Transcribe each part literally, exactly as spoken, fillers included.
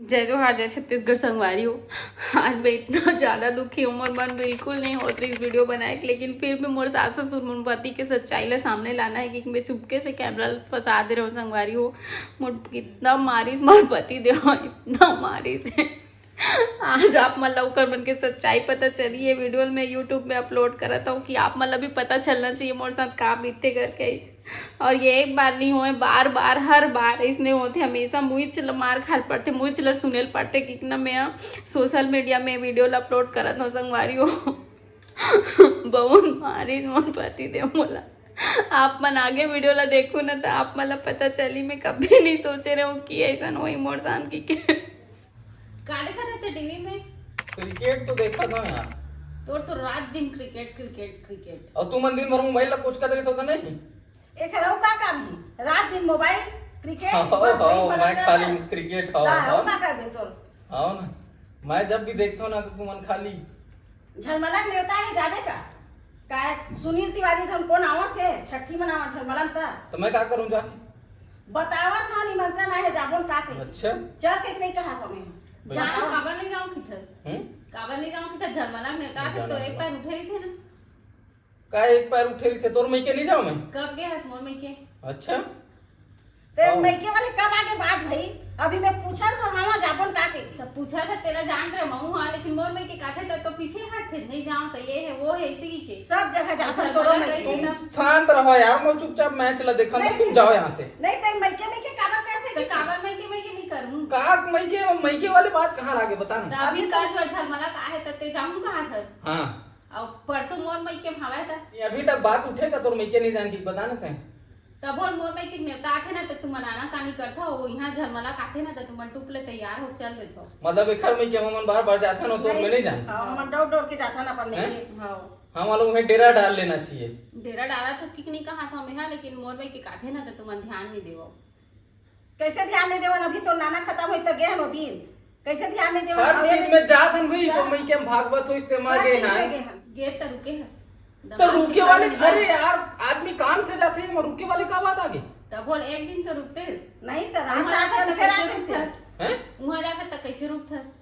जय जोहार, जय छत्तीसगढ़ संगवारी हो। आज मैं इतना ज्यादा दुखी हूँ, मोर मन बिल्कुल नहीं होत रहिस वीडियो बनाए के, लेकिन फिर भी मोर सास ससुर मोर पति के सच्चाई ला सामने लाना है कि मैं चुपके से कैमरा ला फंसा दे रहे हूँ संगवारी हो। मोर कितना मारिस मोर पति देव, इतना मारिस है। आज आप मन ला ओकर मन के सच्चाई पता चली। ये वीडियो मैं YouTube में अपलोड करत हूँ कि आप मन ला भी पता चलना चाहिए मोर साथ का बीतते करके। और ये एक बार नहीं होए, बार बार, हर बार इसने होते, हमेशा मुइच ल मार खाल पड़ते, मुइच ल सुनेल पड़ते कि ना मैं सोशल मीडिया में वीडियो ला अपलोड करत हूँ संगवारी हो। बहुत मारिस मोर पति देव मोला। आप मन आगे वीडियो ला देखो ना, तो आप मन ला पता चली। मैं कभी नहीं सोचे रहे हूँ कि ऐसा होई मोर साथ की के। का देखत रहते टीवी में? क्रिकेट तो देखत हूँ यार। तोर तो रात दिन क्रिकेट, क्रिकेट, क्रिकेट। और तू मन दिन भर मोबाइल ला कुछ करत होता नहीं? एक हरऊ का काम ही, रात दिन मोबाइल, क्रिकेट, हाँ, बस वही हाँ, पड़ा मैं रहता खाली है। क्रिकेट, हाँ, ला, हाँ। का कर दे तोर? हाँ ना, मैं जब भी देखता हूँ ना तो तुमन खाली झलमला के नेवता है, जाबे का? काय सुनील तिवारी धन कौन आवत है? छठी मनावा झलमला में ता। तो मैं का करूँ जा? बतावत हूँ, निमंत्रण आहे, जाबो न का कही? अच्छा। चल के नहीं कहा था मैं। भाई। जाओ, काबर नहीं जाऊँ किथस? हम्म? काबर नहीं जाऊँ किथस? झलमला में नेवता है, तो जाना एक पैर उठे रही थे ना। का एक पैर उठे रही थे? तोर मइके नहीं जाऊँ मैं? कब गए हस मोर मइके? अच्छा। ते हाँ। मइके वाले कब आगे बात भाई? अभी मैं पूछा तो हाँ, जाबो न का के? सब पूछा था, तेरा जान रहे महू, हाँ, लेकिन मोर मइके काथे तक तो पीछे हट थे, नहीं जाऊँ तो ये है, वो है, इसी की के। सब जगह जाथन अच्छा, तोरो भला मइके। कैसे तुम शांत रहो यार, मैं चुपचाप मैच ला देखा ना, नहीं, तुम जाओ यहाँ से। नहीं, ते मइके, मइके काबर करथे तो कि? काबर मइके, मइके नहीं करूँ। का मइके, मइके वाले बात कहाँ लागे, बता ना। तो अभी अभी तो कल जो झलमला का है, तो ते जाऊँ कहाँ था? हाँ। और परसों मोर मइके में हवय त। ये अभी तक बात उठेगा तोर मइके नहीं जान की, बता ना तैं। तब बोल, मोर मइके नेवता आथे ना, त तुमन आनाकानी करथव, वो यहाँ झलमला काथे ना, त तुमन टुप ले तैयार हो चल देथव। मतलब एखर मइके हमन बार बार जाथन, तोर में नहीं जान। हाँ, हमन दौड़ दौड़ के जाथन अपन हैं? मइके। हाँ। हाँ, मतलब उन्हें डेरा डाल लेना चाहिए। डेरा डाला तो उसकी नहीं कहा था मैं, हाँ, लेकिन मोर मइके काथे ना, त तुमन ध्यान नहीं देवव। कैसे ध्यान नहीं देवन? अभी तो नाना खत्म होई त गे हन ओ दिन। कैसे ध्यान नहीं देवन? हर चीज में जात हन भाई, तो मइके में भागवत हो, इस्तेमाल हर गे चीज में हन। गे हन। गे त रुके हस। तो रुके वाले, अरे यार, आदमी काम से जाथे, मैं रुके वाले का बात आ गई? तब बोल, एक दिन तो रुकते हस। नहीं तो रात वहाँ रात जाथे तो कैसे रुकते हस? हैं? वहाँ जाथे तो कैसे रुकते हस?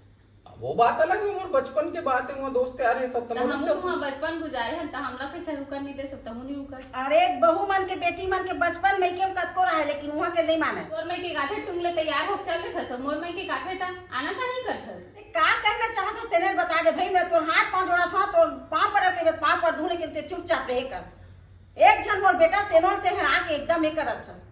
वो बात अलग है, मोर बचपन के बात है, वो दोस्त यार, ये सब तो तो हमू तो वहाँ बचपन गुजारे हन, त हमला कैसे रुकन नहीं दे सकता हूँ, नहीं रुकस। अरे, बहू मन के, बेटी मन के बचपन में के कतको रहे, लेकिन वहाँ के नहीं माने। तोर मइके काथे टुंग ले तैयार हो चल देथस, मोर मइके काथे त आना का नहीं करथस। ते का करना चाहत हो, तेने बता दे भाई, मैं तोर हाथ पाँव जोड़त हूँ, तोर पाँव पर के पाँव पर धू, लेकिन ते चुपचाप रहे कर। एक झन मोर बेटा तेनों ते है आके एकदम एक करत हस।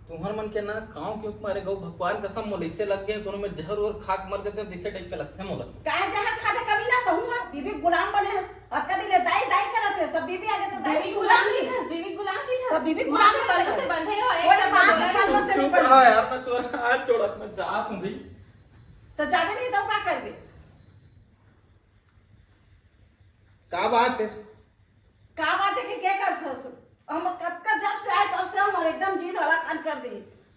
तुम्हर मन के ना कांव के मारे गऊ, भगवान कसम मोला इसे लग गए कोनो में जहर और खाक मर देते जैसे टाइप का लगथे मोला। काय जहर खाबे कभी ना कहूँ हाँ, बीबी गुलाम बने हस। और कभी ले दाई दाई करत है, सब बीबी आगे तो दाई बीबी गुलाम की था, बीबी गुलाम की था। तो बीबी गुलाम की था। से बंधे हो, एक शब्द बोला नहीं। चुप रहा यार, मैं तुम्हारा हाथ जोड़ा, मैं जात हूँ भाई। तो जाबे नहीं तो का करबे? का बात है? का बात है कि क्या करत हस? हम कतका जब से आए तब से हमारे एकदम जी ढलाकान कर दे।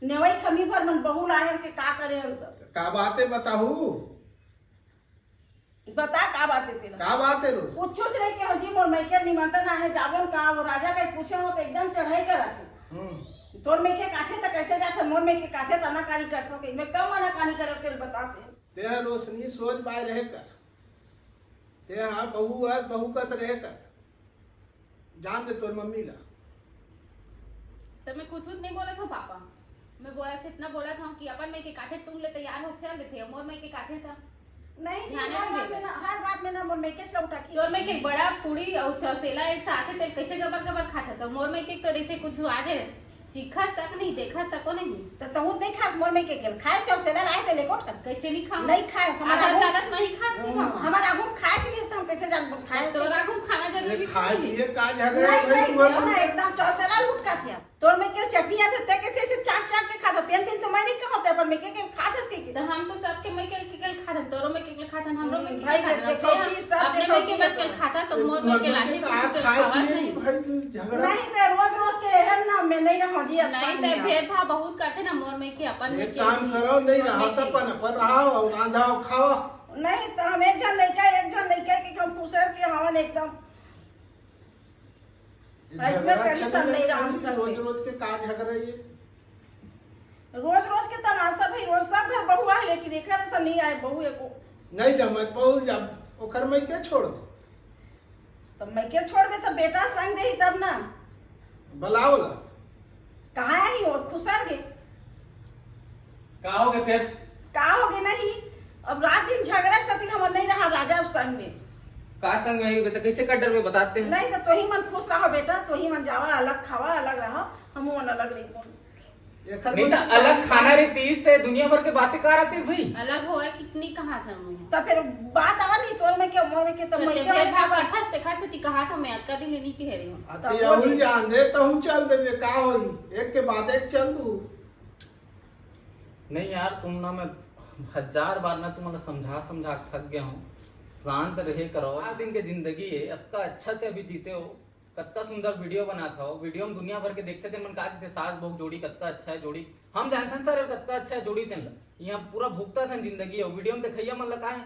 नेवई खमी भर मन बहू लाए के का करे हम तो। का बात है बताहू? बता का बात है तेरा? का बात है रोज? कुछ नहीं के जी मोर मइके निमंत्रण आहे जाबो न का वो राजा का पूछे हो तो एकदम चढ़ाई करत है। हम्म। तोर मइके काथे त कैसे जात मोर मइके काथे त आनाकानी करत हो के मैं कम आनाकानी करत के बताते। तेरा रोशनी सोच पाए रहे कर। ते हाँ बहू है, बहू कस रहे कर। जान दे तोर मम्मी ला। तो मैं कुछ नहीं बोलत हूँ पापा, मैं बोला से इतना बोलत हूँ कि अपन मइके काथे टुंग ले तैयार हो चल देथे, मोर मइके काथे था। नहीं जी, ध्यान हर नहीं बात देवे। में ना, हर बात में ना मोर मइके से उठा की। तोर मइके बड़ा पूड़ी और चौसेला एक साथे ते कैसे गबर गबर खाथस, मोर मइके तो जैसे कुछ आ जाए चिखस तक नहीं, देखस तको नहीं। तो तहूँ नहीं खास मोर मइके गेल। खाए चौसेला लाए ते लेको ठन। कैसे नहीं खाऊं? नहीं खाए, हमारा आदत आदत नहीं खास सिखाऊं। हमारा आगू खाए से नहीं तो हम कैसे जान खाए तो आगू खाना जरूरी ये खाए नहीं है। पिए का झगड़ा नहीं, है भाई, नहीं, तू नहीं, एकदम चौसेला लूट का थिया। तोर मइके चटनी आते ते कैसे ऐसे चाट चाट के खाता? तीन दिन तो मैं नहीं कहते, पर मइके के खाथस के के? तो हम तो सबके मइके के खाथन, तोरो मइके के खाथन, हमरो मइके के खाथन। देखो कि सब अपने मइके बस के खाता, सब मोर मइके लाथे, कुछ तो खावास नहीं। भाई, तू झगड़ा नहीं, तो रोज रोज के एहन ना, मैं नहीं रहूं जी, अब नहीं, तो भेद भाव बहुत करथे ना, मोर मइके अपन एक काम करो, नहीं रहा तो अपन, अपन रहा और रांधा और खावा। नहीं, तो हम एक जन लइका, एक जन लइका के हम फुसर के हवन एकदम। ऐसने करी तब नहीं रहन सकते। रोज रोज के का झगड़ा ये? रोज रोज के तमाशा भाई, रोज सब घर बहू आए, लेकिन एकर ऐसा नहीं आए बहू एको। नहीं जमत बहू, जब ओकर मइके छोड़ दे। तो मइके छोड़बे तो बेटा संग देही तब ना। बुलाओ ला। कहाँ आही हो खुसर के? का हो गए फिर? का हो गए नहीं, अब रात दिन झगड़ा सती हमर नहीं रहा राजा अब संग में। का संग में रही बेटा, कैसे कर डरबे बताते हैं? नहीं तो तोही मन खुश रहो बेटा, तोही मन जावा अलग खावा अलग रहो, हम मन अलग रही। एकर नहीं मन तो का अलग है? खाना रहतीस ते दुनिया भर के बातें का रहतीस भाई? अलग होए कितनी कहा था मैं। तो फिर बात आवा नहीं तोर में के मोर में के तो तो मैं ते क्या भेदभाव बात करथस, तेखर सेती कहा था मैं, अतका दिन ले नहीं कह रही हूँ। अति तब अहुल बोल। जान दे, तहूँ चल देबे, का होई? एक के बाद एक चल दू। नहीं यार, तुम ना, मैं हजार बार ना तुम्हारा समझा समझा के थक गया हूँ। शांत रहे करो, चार दिन के जिंदगी है, अतका अच्छा से अभी जीते हो, कतका सुंदर वीडियो बनात हो, वीडियो में दुनिया भर के देखते थे, मन का कहते सास बहू जोड़ी कतका अच्छा है जोड़ी। हम जानथन सर कतका अच्छा है जोड़ी तेन ला, यहाँ पूरा भुगता थन जिंदगी है, वीडियो में देखैया मन ला का है?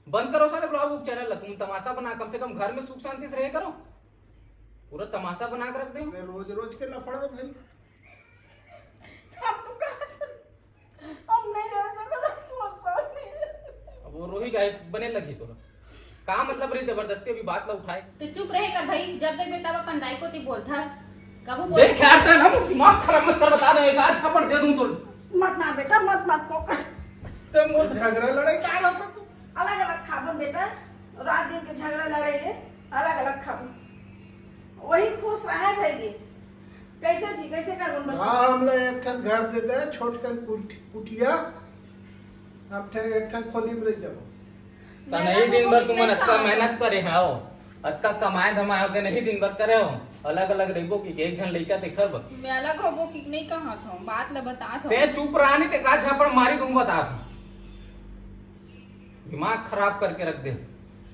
बंद करो सारे ब्लॉग चैनल ला, तुम तमाशा बना, कम से कम घर में सुख शांति से रहे करो। पूरा तमाशा बना के रख दे। मैं रोज रोज के लफड़ा है भाई। आपको कहा था, हम नहीं रह सकते, हम बहुत साथ ही। अब वो रोही का एक बने लगी तोरा। का मतलब रे जबरदस्ती अभी बात ला उठाए? ते चुप रहे कर भाई, जब देखबे तब अपन दाई कोती बोलथस। कबू बोल देख यार, ते ना दिमाग खराब मत कर, बता दे, एक आज थप्पड़ दे दूं तो। मत मार बेटा, मत मार, फोकट। ते मोर झगड़ा लड़ाई का रहता तू? अलग अलग खाबो बेटा, रात दिन के झगड़ा लड़ाई रे, अलग अलग खाबो। वही खुश रहे भाई ये। कैसे जी, कैसे करबो बता? हाँ, हमला एक ठन घर दे दे, छोटकन कुट-, कुटिया, हम ठन एक ठन खोली में रह जाबो। त नहीं दिन भर तुमन अतका मेहनत करे हव, अतका कमाए धमाए होते नहीं दिन भर करे हो, अलग अलग रहिबो कि एक झन लइका देखर बर। मैं अलग होबो कि नहीं कहा था, बात ला बता था। ते चुप रहा नहीं ते का झापड़ मारी दूं बता। दिमाग खराब करके रख दे।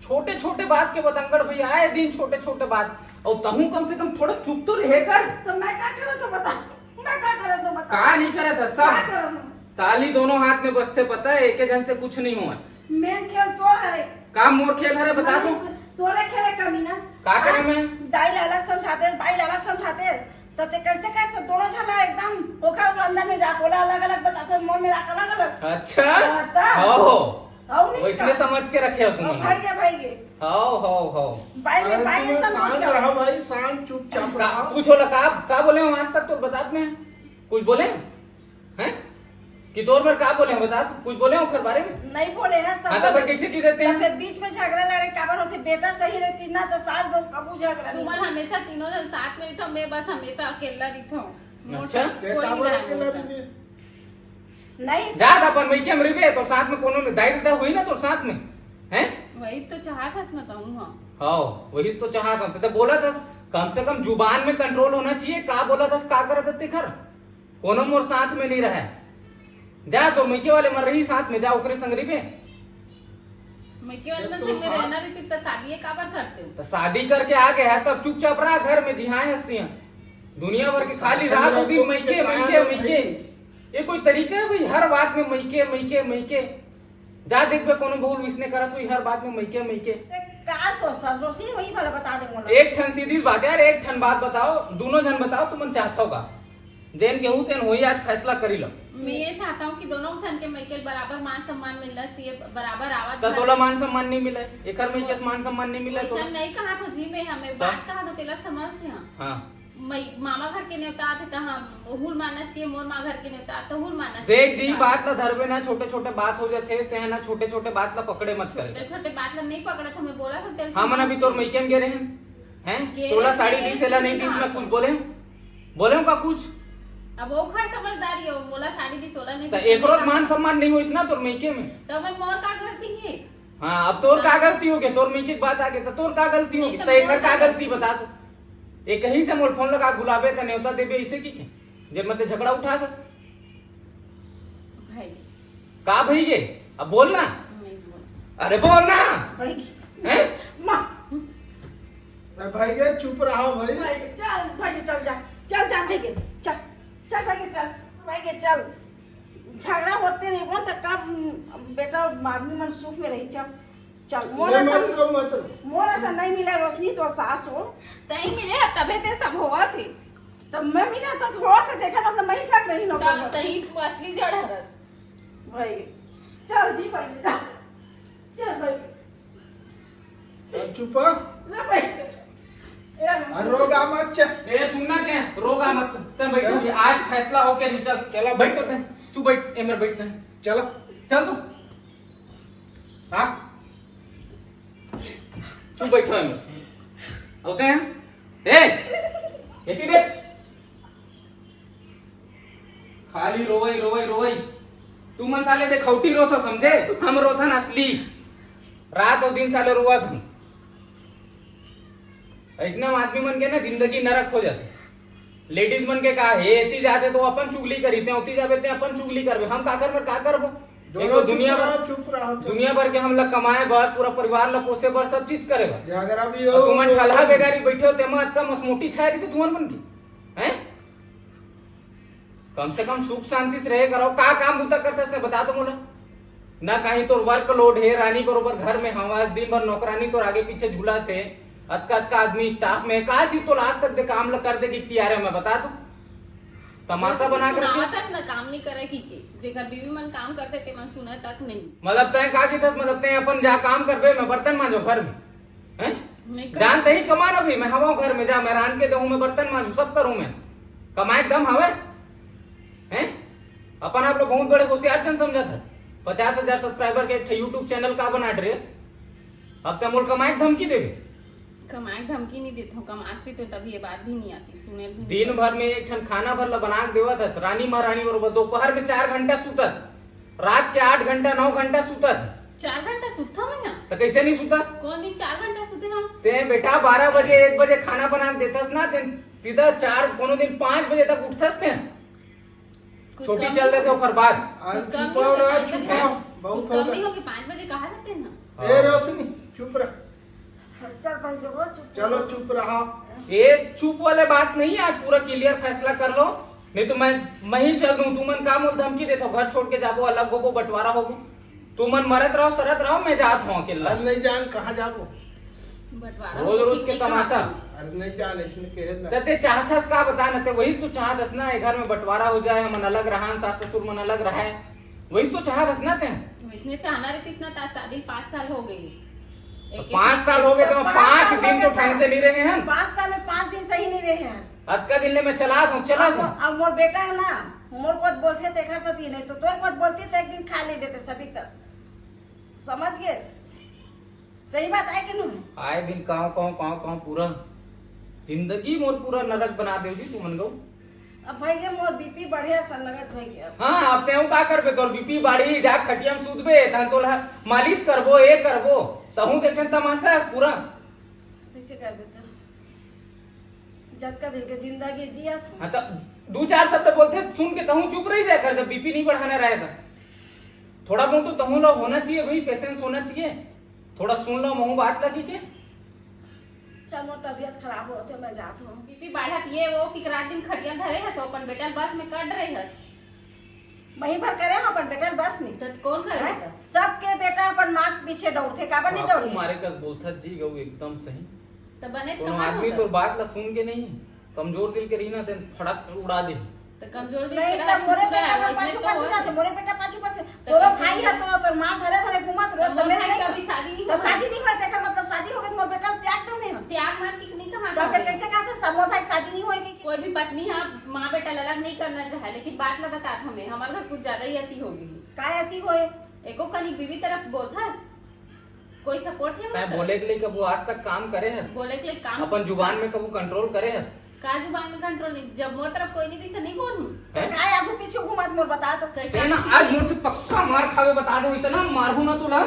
छोटे छोटे बात के बतंगड़ भैया, आए दिन छोटे छोटे बात। और तहूं कम से कम थोड़ा चुप तो रहे कर। तो मैं का करूं तो बता, मैं का करूं तो बता। का नहीं करे था सब? का करूं? ताली दोनों हाथ में बजथे पता है, एक झन से कुछ नहीं हुआ। मेन खेल तो हरे। का मोर खेल हरे बता तो। तोरे खेले कमी ना। का करे हाँ? मैं? दाई ला अलग समझाते, बाई ला अलग समझाते। तो ते कैसे कर तो दोनों झन ला एकदम ओखर अंदर में जा बोला अलग अलग बताते, मन में रख अलग अलग। अच्छा? बता। हो। हो नहीं वैसने का? समझ के रखे हो तुम। भाई गे, भाई गे। हो, हो, हो। भाई गे, अरे भाई गे तुम सब शांत रहो भाई, शांत चुपचाप का, रहो। पूछो ला का, का बोले हम आज तक तो बतात में? कुछ बोले? हैं? कि तोर बर का बोले हम बता? कुछ बोले हो ओखर बारे में? नहीं बोले हैं, सब हाँ, तो बोले। फिर कैसे की देते तो हैं? फिर बीच में झगड़ा लड़े काबर होते? बेटा सही रहती ना तो सास बहू कबू झगड़ा नहीं तुमन होता। हमेशा तीनों जन साथ में रहिथो, मैं बस हमेशा अकेला रहिथो। मोर अच्छा। साथ ते कोई काबर नहीं रहे अकेला मोर साथ। रहिबे? नहीं। जा त अपन मइके में रहिबे, तो साथ में कोनो नहीं, दाई ददा होई ना तो साथ में, हैं? वही तो चाहत हस ना तहूँ, हाँ। हाँ, वही तो चाहत हस। ते बोलत हस, कम से कम जुबान में कंट्रोल होना चाहिए, का बोलत हस, का करत हस तेखर? कोनो मोर साथ में नहीं रहे। जा तो मइके वाले मन रही साथ में, जा ओकरे संग रहिबे। मइके वाले मन तो संग साथ रहना रहितिस त शादी काबर करते हो? तो शादी करके आ गया है, तो अब चुपचाप रहा घर में, जिहाँ हस्ती हैं। दुनिया भर के खाली रात होती, मइके, मइके, मइके। ये कोई तरीका है भाई? हर बात में मइके, मइके, मइके। जा देखबे कोनो बहू विसने करत होई, हर बात में मइके, मइके। ते का सोचता, रोशनी वही वाला बता दे मोला। एक ठन सीधी बात यार, एक ठन बात बताओ, दोनों झन बताओ, तुमन चाहत हो का? जेन केहू तेन होई, आज फैसला करी लो। मैं ये चाहता हूँ कि दोनों झन के मइके बराबर मान सम्मान मिलना चाहिए, बराबर आवत तो घर तोला में। मान सम्मान नहीं मिले, एकर मइके से मान सम्मान नहीं मिले वैसा तोला। नहीं कहा था जी, मैं हमें तो? बात कहा था, तेला समझ से हाँ। हाँ। मई-, मामा घर के नेवता आथे त हाँ, ओहू ल मानना चाहिए, मोर माँ घर के नेवता, तहू ल मानना चाहिए। देख जी, बात ला धरबे ना, छोटे छोटे बात हो जाथे, तेह ना छोटे छोटे बात ला पकड़े मत करे। छोटे छोटे बात ला नहीं पकड़त, हमें बोला था तेल से हमन अभी तोर मइके में गे रहे हैं, हैं? गे तोला रहे, साड़ी गे दीस, एला रहे, नहीं दीस, मैं कुछ बोले? बोले हूँ का कुछ? अब ओखर समझदारी हो, मोला साड़ी दीस, ओला नहीं तो दीस, एकरो मैं मान सम्मान नहीं होइस ना तोर मइके में। तो मैं मोर का गलती है? हाँ, अब तोर का गलती हो गया? तोर मइके के बात आ गया, तो तोर का गलती हो नहीं, गया? तो तो एकर मोर का का गलती गलती? बता तो। एक ही से मोर फोन लगा, बुलाबे त नेवता देबे, इसे की के? जब मत झगड़ा उठा दस। भाई। का भाई ये? अब बोल ना। नहीं बोल। अरे बोल ना। भाई। हैं? माँ। अरे भाई ये चुप रहा भाई। भाई, चल, भाई, चल जा। चल जा, भाई, चल। चल, भाई, चल। भाई, चल। झगड़ा होते नहीं, वो तो कब, बेटा, आदमी मन सुख में रही, चल। चल, मोर ले, असन, मत रो, मत रो। मोर असन नहीं मिला, रोशनी तो सास हो। सही मिले, तबे ते सब होवत हे। तो मैं भी ना तो थोड़ा सा देखा था, तो मैं ही छक रही नौकर तब पर। तही तू असली जड़ हरस। भाई, चल जी भाई, चल भाई। चल चुप। ले भाई। ए, अरे रोगा मत, चल। ए, सुनना क्या? रोगा मत, तै बैठ। क्या? आज फैसला हो के नहीं, चल। चला, बैठ बैठ। तो तै। तू बैठ, ए, मेरे बैठ तै। चला। चल तू। हाँ? चुप बैठो है। ओके हैं? ए, एती दे। खाली रोवई, रोवई, रोवई। तुमन साले देखौटी रोथो, समझे? हम रोथन असली। रात अउ दिन साले रोवत हन। अइसने आदमी मन के ना जिंदगी नरक हो जाथे। लेडीज मन के का हे, एती जाथे तो अपन चुगली करी, ते ओती जाबे ते अपन चुगली करबे। हम काकर बर का करबो? एक तो दुनिया भर, चुप रहो, चुप। दुनिया भर के हमला कमाए बर, पूरा परिवार ला पोसे बर, सब चीज करे बर। झगड़ा भी हो, तुमन ठलहा बेगारी बैठे हो, तेमा अतका मसमोटी छाए रहिथे तुमन मन के, हैं? कम से कम सुख शांति से रहे करो। का काम बुता करथस ना, बता तो मोला। ना कहीं तोर वर्कलोड हे, रानी बरोबर घर में हवस, दिन भर नौकरानी तोर आगे पीछे झूलत हे, अतका अतका आदमी स्टाफ में, का चीज तोला आज तक दे काम ल कर दे कि तियारे में, बता तू। तमाशा बना के रखे। सुनावत हस ना, काम नहीं करे की के। जेकर बीवी मन काम करथे, ते मन सुने तक नहीं। मतलब तैं का किथस, मतलब तैं अपन जा काम करबे, मैं बर्तन मांजो घर में, हैं? नहीं कर। जान तही कमा ना भी, मैं हवा घर में जा, मैं रान के दहूं, मैं बर्तन मांजू, सब करूं मैं। कमाए के दम हवे, हैं? अपन आप लोग बहुत बड़े होशियार जन समझत हस। पचास हजार सब्सक्राइबर के एक ठे YouTube चैनल का बना ड्रेस, अब तैं मोल कमाए के धमकी देबे। कमाए के धमकी नहीं देत हूँ, कमात रहिते तब ये बात भी नहीं आती, सुने भी नहीं दिन पड़ती। भर में एक ठन खाना भर ला बना के देवत हस, रानी महारानी बरोबर। दोपहर में चार घंटा सुतत, रात के आठ घंटा, नौ घंटा सुतत। चार घंटा सुतता मैं यहाँ? तो कैसे नहीं सुतस? कौन दिन चार घंटा सुते हम? ते बेटा बारह बजे, एक बजे खाना बना के देतस ना, ते सीधा चार, कोनो दिन पाँच बजे तक उठतस ते। कुछ छोटी कम चल नहीं देते होगी। ओकर बाद। आज कुछ कम छुपाओ नहीं होगी, ना, पाँच बजे? छुपाओ। बहुत कुछ कम होगा। नहीं होगी, पाँच बजे कहाँ रहते हैं ना? ए हाँ। रोशनी, चुप रह। चल भाई, जो वो चुप चलो, चुप रहा। ये चुप वाले बात नहीं है, आज पूरा क्लियर फैसला कर लो, नहीं तो मैं, मैं ही चल दूं। तुमन का मोल धमकी देथो, घर छोड़ के जाबो, अलग होबो, बंटवारा होबो। तुमन मरत रहो, सरत रहो, मैं जात हूँ अकेला। अरे नहीं जान, कहाँ जाबो? बंटवारा रोज होबो रोज कि के नहीं तमाशा। कमाबो? अरे नहीं जान, इसने कहे ना। त ते चाहथस का बता ना, ते वही तो चाहथस ना, ये घर में बंटवारा हो जाए, हमन अलग रहन, सास ससुर मन अलग रहे, वही तो चाहथस ना ते। वैसने चाहना रहतीस ना, ता शादी पाँच साल हो गई। तो एक पाँच साल हो गए, तो तो पाँच पाँच साल दिन हो तो गए ढंग से नहीं रहे हैं। पाँच साल में पाँच दिन सही नहीं रहे हैं। अतका दिन ले मैं चला दूं, चला अब, दूं। अब मोर बेटा है ना, मोर कोत बोलथे तेखर सती नहीं, तो तोर कोत बोलती तो एक दिन खा ले देते सभी तक। समझ गए? सही बात है कि नहीं? आए दिन कांव, कांव, कांव, कांव, पूरा जिंदगी मोर पूरा नरक बना देव जी तुमन गो। अब भाई ये मोर बीपी बढ़े असन लगत भाई अब। हाँ, अब तेहू का करबे, तोर बीपी बाढ़ी, जा खटिया में सूतबे, तहन तोला मालिश करबो, ए करबो, तहू देखे तमाशा अस पूरा। कैसे करबे तो? जतका दिन के जिंदगी जिया था। हाँ, तो दू चार शब्द बोलते सुन के तहू चुप रही जाए कर, जब बीपी नहीं बढ़ाना रहे तो। थोड़ा बहुत तो तहू ला होना चाहिए भाई, पेशेंस होना चाहिए। थोड़ा सुन लो महू बात लगी के। सर, मोर तबीयत खराब होते, मैं जात हूँ। बीपी बढ़त ये वो कि रात दिन खटिया धरे हस, अपन बेटा ल बस में कट रहे हस। वहीं भर करे हम अपन बेटा ल बस में। तो कौन करे हैं? बेटा? सबके बेटा अपन माँ के पीछे दौड़ते, काबर नहीं चाकू दौड़ी? मारे कस बोलथस जी गऊ, एकदम सही। तो बने कोनो कमाल आदमी होगा। तोर बात ला सुन के नहीं, कमजोर दिल के रही ना, तेन फड़क उड़ा दे। तो कमजोर दिल नहीं, के तो रहा, मोरे कुछ बेटा रहा, ना वैसने पाछू तो पाछू हो। जाते, मोरे बेटा पाछू पाछू। तो तोरो कैसे भाई नहीं? है तो तोर माँ धरे धरे घूमत तो रोज, मोर तो मैं भाई नहीं कभी शादी नहीं तो हुआ। शादी नहीं हुआ, तेकर मतलब शादी हो गई, मोर बेटा त्याग तो नहीं हो। त्याग मान के नहीं कहा तो था फिर मैं। कैसे कहा था, सब मोर भाई शादी नहीं हुआ कि कोई भी पत्नी हा माँ बेटा ला अलग नहीं करना चाहे, लेकिन बात ला बतात हमें, हमारे घर कुछ ज्यादा ही अति हो गई। काय अति होए? एको कनी बीवी तरफ बोलथस, कोई सपोर्ट है तैं मतलब? बोले के लिए कबू आज तक काम करे हस? बोले के लिए काम अपन जुबान में कबू कंट्रोल करे हस? का जुबान में कंट्रोल नहीं? जब मोर तरफ कोई नहीं दिखता, नहीं बोलूं। हैं? काय आगू पीछे घूमत मोर बता तो। कैसे तैं ना आगू आज पीछे? मोर से पक्का मार खावे, बता दो, इतना मारू ना तोला।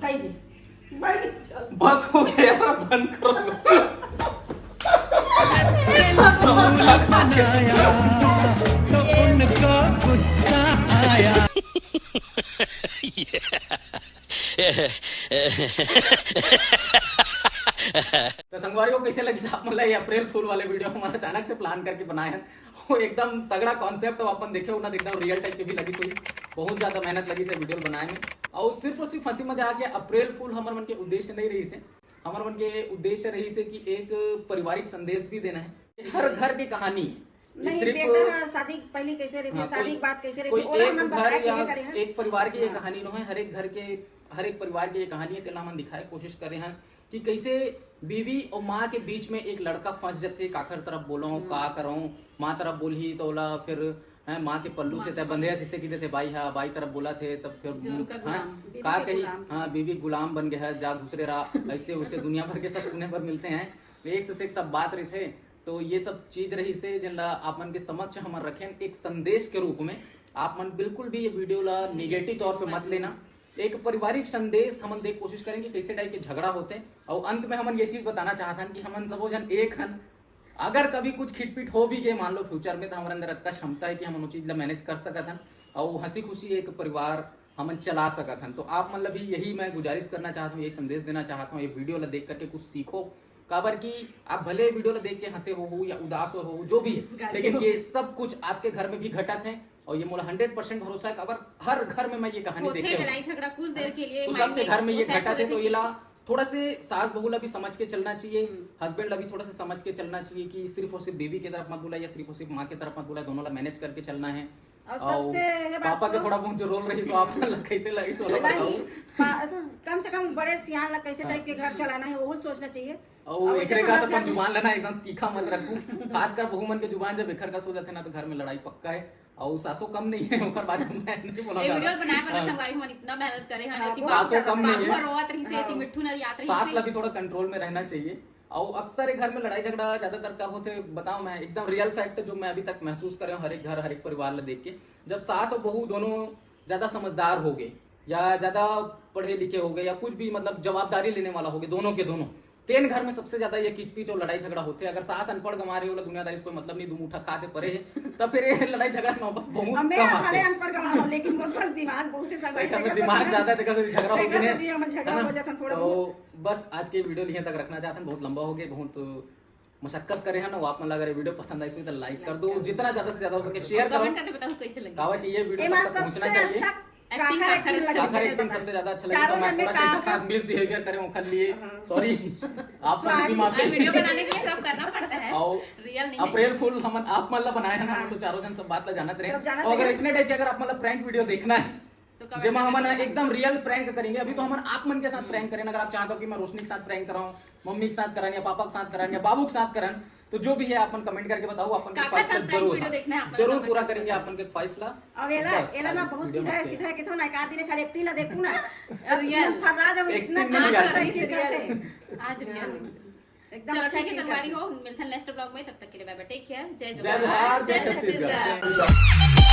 कही दे। भाई, चल। बस हो गया यार, अब बंद करो। तो उनको गुस्सा आया। तो संगवारी हो, कैसे लगिस आप मन ला ये अप्रैल फूल वाले वीडियो? हमन अचानक से प्लान करके बनाए हैं, वो एकदम तगड़ा कॉन्सेप्ट हो, अपन देखे हो ना, एकदम रियल टाइप के भी लगिस होही, बहुत ज्यादा मेहनत लगिस हे वीडियो बनाए में। और सिर्फ और सिर्फ हंसी मजाक या अप्रैल फूल हमर मन के उद्देश्य नहीं रहिस हे। हमर मन के उद्देश्य रहिस हे कि एक पारिवारिक संदेश भी देना है। हर घर की कहानी नहीं, सिर्फ बेटा ह शादी पहले कैसे रहिथे, हाँ, शादी कोई, के बाद कैसे कोई रहिथे, ओला एक हमन घर बताए या के करे हन। एक परिवार की ये हाँ। कहानी नो है, हर एक घर के, हर एक परिवार की ये कहानी है, तेला हमन दिखाए कोशिश करे हन कि कैसे बीवी और माँ के बीच में एक लड़का फंस जाथे, काखर तरफ बोलो, का करो, माँ तरफ बोलही तो ओला फिर है, माँ के पल्लू से तय बंधे, इसे की देथे बाई हा, बाई तरफ बोला थे तब फिर जो उनका हाँ, गुलाम, बीवी का के कही, गुलाम। हाँ, बीवी गुलाम बन गया है, जा घुसरे रहा, ऐसे उसे दुनिया भर के सब सुने पर मिलते हैं। तो एक से एक सब बात रही थे, तो ये सब चीज रही से जिनला आप मन के समक्ष हमन रखें एक संदेश के रूप में। आप मन बिल्कुल भी ये वीडियो ला नेगेटिव तौर पे मत लेना। एक पारिवारिक संदेश हमन देख कोशिश करेंगे कैसे टाइप के झगड़ा होते हैं, और अंत में हमन ये चीज बताना चाहत हन कि हमन सबो जन एक हन। अगर कभी कुछ खिटपिट हो भी गए, मान लो फ्यूचर में, तो हमारे अंदर इतना क्षमता है कि हम उन चीज ला मैनेज कर सकत हन और हंसी खुशी एक परिवार हमन चला सकत हन। तो आप मन ला भी यही मैं गुजारिश करना चाहता हूँ, यही संदेश देना चाहता हूँ, ये वीडियो ला देख करके कुछ सीखो। काबर कि आप भले वीडियो ला देख के हंसे हो, हो या उदास हो, हो जो भी है, गाली लेकिन हो। ये सब कुछ आपके घर में भी घटत है और ये मोला हंड्रेड परसेंट भरोसा है। काबर हर घर में मैं ये कहानी होथे देखे हूँ। लड़ाई झगड़ा कुछ देर के लिए तो mind सबके में घर में ये वो set घटत हो है, तो जाथे ये ला थोड़ा से सास बहू ला भी समझ के चलना चाहिए, हस्बैंड ला भी थोड़ा सा समझ के चलना चाहिए कि सिर्फ और सिर्फ बीवी की तरफ मत बोला या सिर्फ और सिर्फ माँ की तरफ मत बोला, दोनों ला मैनेज करके चलना है। और सबसे ये बात पापा के तो- थोड़ा बहुत जो रोल रही सो आप मन ला कैसे लगी तो नहीं, बताओ। पा- कम से कम बड़े सियान ला कैसे टाइप के घर चलाना है, वो सोचना चाहिए। और और वैसे एकरे तो का हर अपन घर में- जुबान लेना एकदम तीखा मत रखू, खासकर बहू मन के जुबान जब एकर का सो जाथे ना तो घर में लड़ाई पक्का है। और सासो कम नहीं है, ओकर बारे में मैं नहीं बोला ये जा वीडियो रहा। बनाए बर हाँ। संगवारी मन इतना मेहनत करे हैं, हाँ, इतनी बहुत सासो कम नहीं है। बाबू रोवत रही से, इतनी मिट्ठू नरियात रही सास से। ला भी थोड़ा कंट्रोल में रहना चाहिए। और अक्सर ये घर में लड़ाई झगड़ा ज्यादातर कब होते बताओ, मैं एकदम रियल फैक्ट जो मैं अभी तक महसूस करे हूँ हर एक घर हर एक परिवार ला देख के, जब सास और बहू दोनों ज्यादा समझदार हो गए या ज्यादा पढ़े लिखे हो गए या कुछ भी मतलब जवाबदारी लेने वाला हो गए दोनों के दोनों, तेन घर में सबसे ज्यादा ये किचपिच और लड़ाई झगड़ा होते हैं। अगर सास अनपढ़ गंवार है, ओला दुनियादारी से कोई मतलब नहीं, दू मुठा खाते परे है, तब फिर ये लड़ाई झगड़ा नौबत बहुत अब मैं कम आते भले हैं। अनपढ़ गंवार हूँ, लेकिन मोर पास दिमाग बहुत है, सब भाई, ऐसे हमर कर दिमाग सकते ज्यादा है, हैं। देखा से झगड़ा हो देखा गया से भी हमर झगड़ा है ना? हो जाता थोड़ा तो बहुत। बस आज के वीडियो लिहे तक रखना चाहते हैं, बहुत लंबा हो गया, बहुत मशक्कत करे हैं ना। वो आप मन ला अगर ये वीडियो पसंद आई तो लाइक कर दो, जितना ज्यादा से ज्यादा हो सके शेयर करो। कमेंट करके बताओ कैसे लगे। काबर कि ये वीडियो एमा सबसे पहुंचना सबसे चाहिए। अच्छा Acting काकर काकर acting अच्छा लगे काकर है, एक्टिंग सबसे ज्यादा अच्छा लगे। चारों सब मैं जन में थोड़ा सा एक काकर- साथ मिसबिहेवियर करे ओखर लिए हाँ। सॉरी, आप मन से भी माफी। वीडियो बनाने के लिए सब करना पड़ता है। और रियल नहीं है। अप्रैल फूल हमन आप मन ला बनाए हैं ना, तो चारों जन सब बात ला जानत रहे। सब जानत और अगर रहे। इसने टाइप के अगर आप मन ला प्रैंक वीडियो देखना है तो comment जेमा करके हमन बताओ। एकदम रियल प्रैंक करेंगे। अभी तो हमन आप मन के साथ प्रैंक करें, अगर आप चाहते हो कि मैं रोशनी के साथ प्रैंक कराऊं, मम्मी के साथ करन या पापा के साथ करन या बाबू के साथ करन, तो जो भी है आप मन कमेंट करके बताओ, आप मन के काकर ख्वाहिश साथ ला prank जरूर video देखना है आप मन जरूर comment पूरा करके। करेंगे आप मन के ख्वाहिश ला। अब एला बस, एला ना आज बहुत वीडियो सीधा में है, सीधा है कि तो ना एक आदमी ने खाली एक्टिंग ला देखू ना। रियल। फर्राज अब एक्टिंग इतना नहीं चांस आती। रही सीधा है। आज रियल। एकदम चलो अच्छा ठीक है acting संगवारी करती हो, मिलते हैं नेक्स्ट ब्लॉग में, तब तक के लिए बाय बाय, टेक केयर, जय जय जोहार, जोहार, जय छत्तीसगढ़। छत्तीसगढ़।